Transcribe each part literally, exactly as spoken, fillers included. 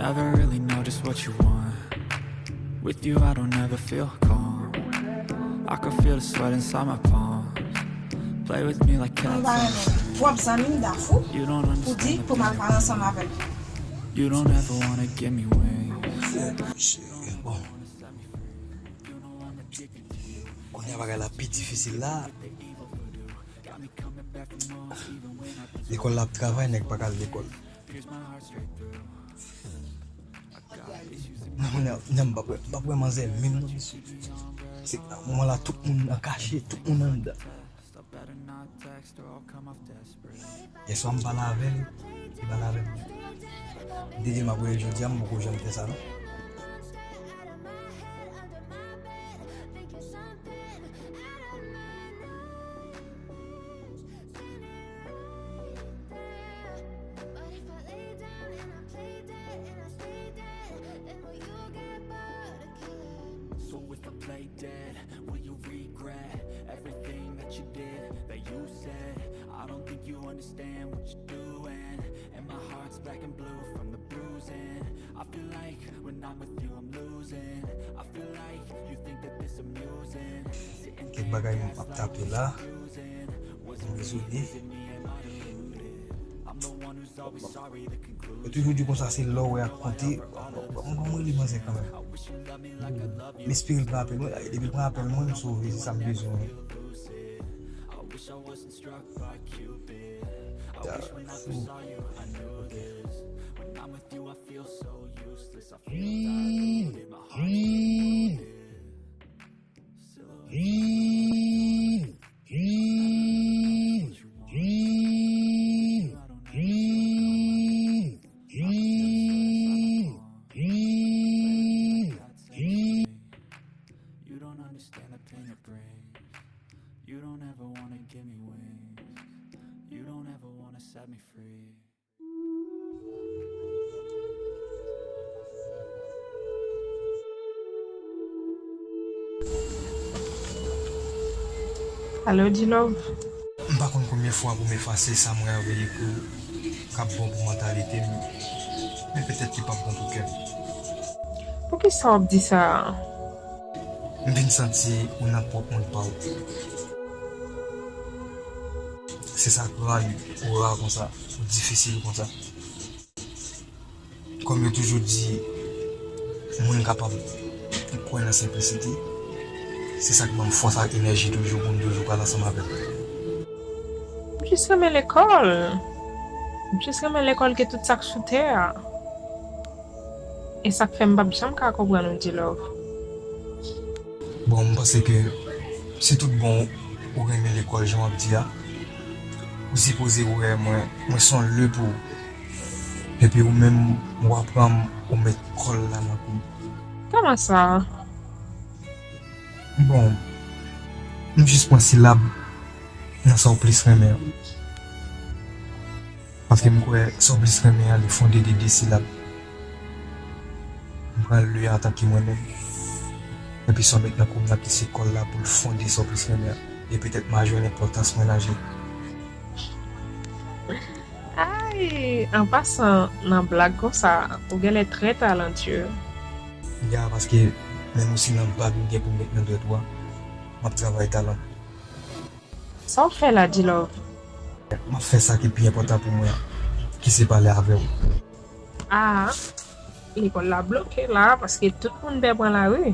Never really know just what you want. With you, I don't ever feel calm. I can feel the sweat inside my palms. Play with me like cats. Mwen pa renmen twòp zanmi m Dafou pou di pou m al pale ansanm avè l. You don't ever wanna give me wings. Bon. Kounye a bagay la pi difisil la. Lekòl la ap travay, nèg pa ka al lekòl. Nan, nan, nan, m p ap wè, m p ap wè manzè menm non, mesye. Se moman la tout moun nan kache, tout moun anndan. Yèswa m pale avè l, li pale avè m. M te di m ap wè l jodi a, m poko janm fè sa non. So if I play dead, will you regret everything that you did, that you said? I don't think you understand what you're doing. And my heart's black and blue from the bruising. I feel like when I'm with you, I'm losing. I feel like you think that this amusing. Sitting there gaslighting, accusing. Wasn't really easy, me and my deluded. I'm the one who's always sorry, the Yo toujou di konsa se lè w wè ap konte. Mwen konn mwen li manzè kanmenm. M espere l pran apèl mwen. Depi l pran apèl mwen, m sove. Se sa m bezwen wi. Ta fou. Ok. You don't understand the pain it brings. You don't ever wanna give me wings. You don't ever wanna set me free. Alo, Dilove. M pa konn konbyen fwa pou m efase sa mwen anvoye pou ou k ap bon pou mantalite m, men petèt li p ap bon pou kè m. Poukisa w ap di sa a? M vin santi ou nan pwòp mond pa w. Se sa k rann ou ra konsa, ou difisil konsa. Kòm yo toujou di, moun kapab kwè nan senplisite, se sa k ban m fòs ak enèji toujou pou m toujou pral ansanm avè w. M jis renmen lekòl. M jis renmen lekòl ke tout sa k sou tè a. E sa k fè m p ap janm ka konprann ou, Dilove. Bon, m panse ke se tout bon ou renmen lekòl jan w ap di a. Ou sipoze wè mwen, mwen se yon lè pou ou. Epi ou menm, w a pran m, ou met kòl la nan kou m. Kòman sa? Bon, m jis pran silab nan sa w plis renmen an. Paske m kwè sa w plis renmen an, li fonde de de silab. M pran lè antanke mwen menm. Epi sa w met nan kou m nan ki se kòl la pou l fonde sa w plis renmen an. E petèt m a jwenn enpòtans mwen nan je. Ay, an pasan, nan blag konsa, ou genlè trè talantye. Ya, paske menm osi nan bag m gen pou m met nan dwèt ou a, m ap travay talan. Sa w fè la, Dilove? M ap fè sa ki pi enpòtan pou mwen an, ki se pale avè w. Ah, lekòl la bloke la, paske tout moun pè pran lari.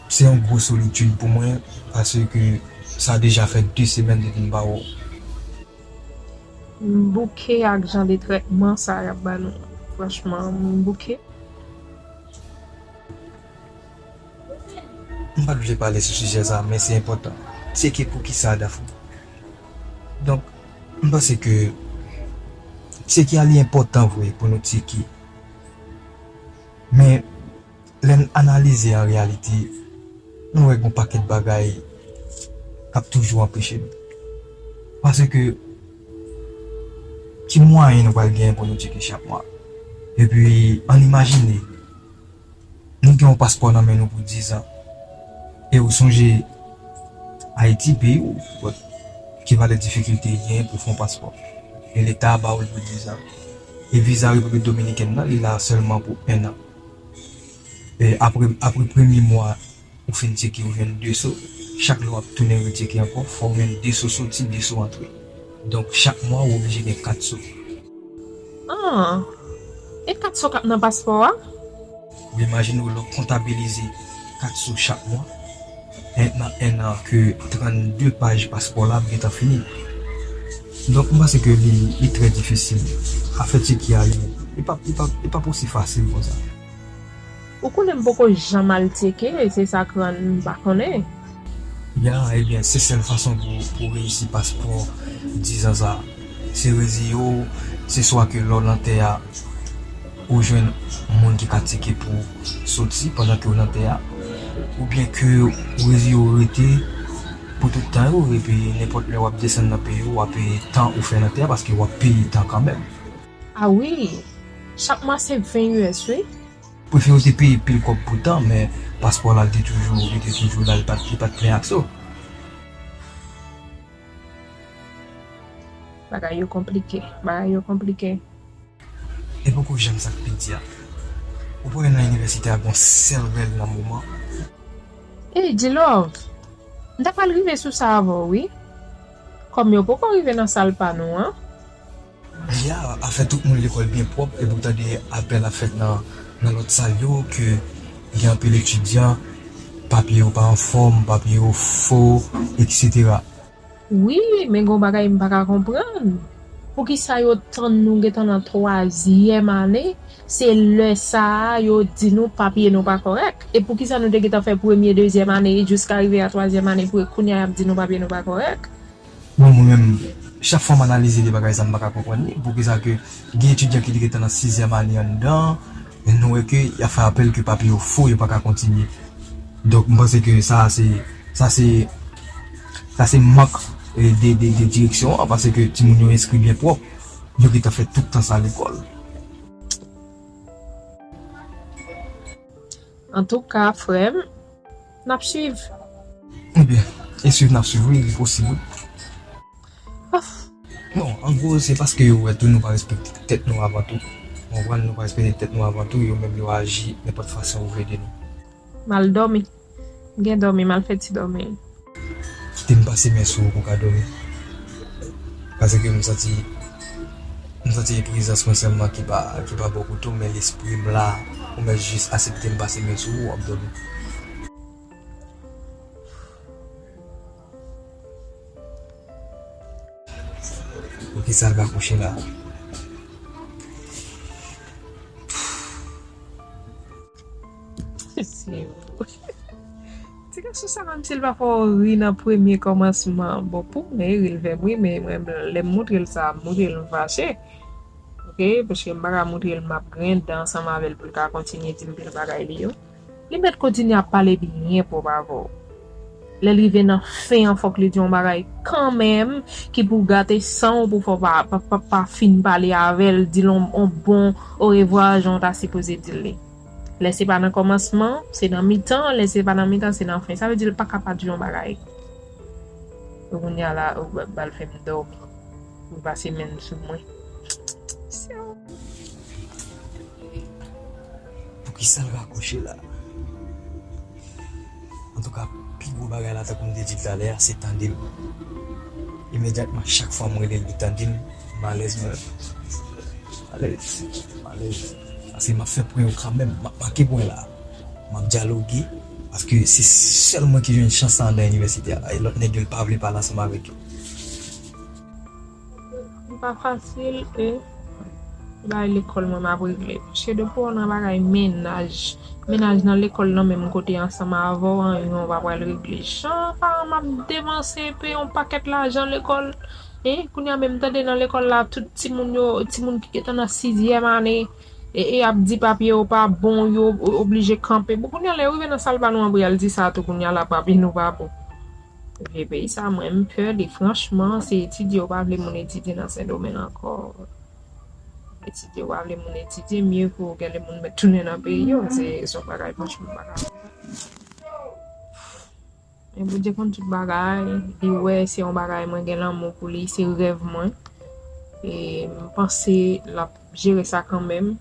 Se yon gwo solitid pou mwen, paske sa deja fè de semèn depi m pa wè w. M bouke ak jan de trètman sa y ap ba nou. Franchman, m bouke. M pa t vle pale sou sijè sa, men se enpòtan. Tcheke poukisa, Dafou. Donk, m panse ke tcheke a li enpòtan vre pou nou tcheke. Men, lè n analize an reyalite, nou wè gen yon pakèt bagay k ap toujou anpeche nou. Paske, ki mwayen nou pral genyen pou nou tcheke chak mwa? Epi, ann imajine, nou gen yon paspò nan men nou pou diz an. E ou sonje, Ayiti, peyi w, but, ki valè difikilte li genyen pou fè yon paspò? E Leta a ba w l pou diz an. E viza Repiblik Dominikèn nan, li la sèlman pou en an. E apre, apre premye mwa ou fin tcheke, ou jwenn de so, chak lè w ap tounen retcheke ankò, fò w jwenn de so soti, de so antre. Donk, chak mwa, ou oblije gen kat so. Ah, e kat so k ap nan paspò a? Ou imajine w lè w kontabilize kat so chak mwa, en, nan en an ke trannde paj paspò la ap gentan fini. Donk, m panse ke li, li trè difisil. Afè tcheke a, li, li pa, li pa, li pa osi fasil konsa. Ou konnen m poko janm al tcheke, e se sa k rann m pa konnen. Ya, ebyen, se sèl fason pou, pou w reyisi paspò diz an sa. Se reziye w, se swa ke lè w nan tè a, ou jwenn moun ki ka tcheke pou w soti pandan ke w nan tè a, oubyen ke w reziye w rete pou tout tan yo, epi nenpòt lè w ap desann nan peyi w, w ap peye tan ou fè nan tè a, paske w ap peye tan kanmenm. Ah wi, chak mwa se ven U S, wi. Prefere w te peye pil kòb pou tan, men paspò la, li te toujou, li te toujou la, li pa t, li pa t plen ak so. Bagay yo konplike, bagay yo konplike. E poko janm sa k pi di a. Ou pa wè nan inivèsite a gon sèl rèl nan moman. Ey, G-Love, m ta pral rive sou sa avè w, wi. Kòm yo poko rive nan sal pa nou an. Ya, afè tout moun lekòl byen pwòp, epi w tande apèl ap fèt nan, nan lòt sal yo, ke gen anpil etidyan, papye yo pa anfòm, papye yo fo, etsetera. Wi, men gen yon bagay m pa ka konprann. Poukisa yo tann nou gentan nan twazyèm ane, se lè sa a yo di nou papye nou pa kòrèk? E poukisa nou te gentan fè premye, dezyèm ane jiska rive a twazyèm ane pou kounye a y ap di nou papye nou pa kòrèk? Bon, mwen menm, chak fwa m analize de bagay sa, m pa ka konprann li. Poukisa ke gen etidyan ki te gentan nan sizyèm ane anndan, nou wè ke y ap fè apèl ke papye yo fo, yo pa ka kontinye. Donk, m panse ke sa a se, sa se, sa se mank, eh, de, de, de direksyon an, paske timoun yo enskri byen pwòp, yo gentan fè tout tan sa lekòl. Antouka, frè m, n ap swiv. Ebyen, e swiv n ap swiv, wi, li posib, wi. Of. Bon, an gwo, se paske yo wè tou nou pa respekte tèt nou avan tou. Ou konprann, nou pa respekte tèt nou avan tou, yo menm yo aji nenpòt fason yo vle de nou. M al dòmi. M gen dòmi, m al fè ti dòmi. Kite m pase men sou ou pou w ka dòmi. Paske m santi, m santi e prezans mwen sèlman ki pa, ki pa bon pou tou, men lespri m la, ou mèt jis aksepte m pase men sou ou, w ap dòmi. Poukisa l pa kouche la? Ti gason sa, menm si l pa fè w ri nan premye kòmansman, bon, pou mwen, ri l fè m ri, men mwen, lè m montre l sa, m montre l m fache. Oke, paske m pa ka montre l m ap griyen dan ansanm avè l pou l ka kontinye di m pil bagay li yo. Li mèt kontinye ap pale byen pwòp avè w. Lè l rive nan fen an, fòk li di yon bagay kanmenm ki pou gate san w, pou fè w pa, pa, pa, pa fin pale avè l, di l yon, yon bon orevwa, jan w ta sipoze di l li. Lè se pa nan kòmansman, se nan mitan, lè se pa nan mitan, se nan fen. Sa vle di l pa ka pa di yon bagay. Kounye a la, ou ba, ba l fè m dòmi. Ou pase men l sou mwen. Poukisa l rakwoche la? Antouka, pi gwo bagay la, tankou m te di l talè a, se tande l. Imedyatman, chak fwa m rele l, li tande m, m alèz mwen. M alèz, m alèz. Paske m ap fè pwen yo kanmenm, m ap make pwen la. M ap dyaloge, paske se sèl mwen ki jwenn chans sa anndan inivèsite a. E lòt nèg yo, l pa vle pale ansanm avèk yo. Li pa fasil, e se bagay lekòl mwen m ap regle. Paske depi w nan bagay mennaj, mennaj nan lekòl nan menm kote ansanm avè w, anyen w pa pral regle. Jan paran m ap depanse epi yon pakèt lajan lekòl, e kounye a menm tande nan lekòl la, tout timoun yo, timoun ki gentan nan sizyèm ane, e, e ap di papye yo pa bon, yo o-, oblije kanpe. Bon, kounye a lè yo rive nan sal pa nou an pou y al di sa tou, kounye a la papye nou pa bon. Vye peyi sa, mwen, m pè li, franchman, se etidye yo pa vle moun etidye nan Sendomeng ankò. Etidye yo pa vle moun etidye, mye vo genlè moun mèt tounen nan peyi yo, se, se yon bagay, franchman, m pa ka konprann. Men Bondye konn tout bagay, li wè se yon bagay mwen gen lanmou pou li, se rèv mwen. E m panse l ap jere sa kanmenm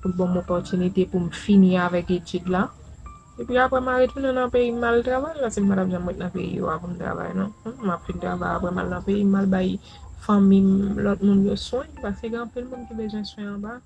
pou l ban m opòtinite pou m fini avèk etid la. Epi apre m a retounen nan peyi m al travay, paske m pa t ap janm ret nan peyi yo a pou m travay non. M ap fin travay apre m al nan peyi m al bay fanmi m, lòt moun yo swen, paske gen anpil moun ki bezwen swen anba.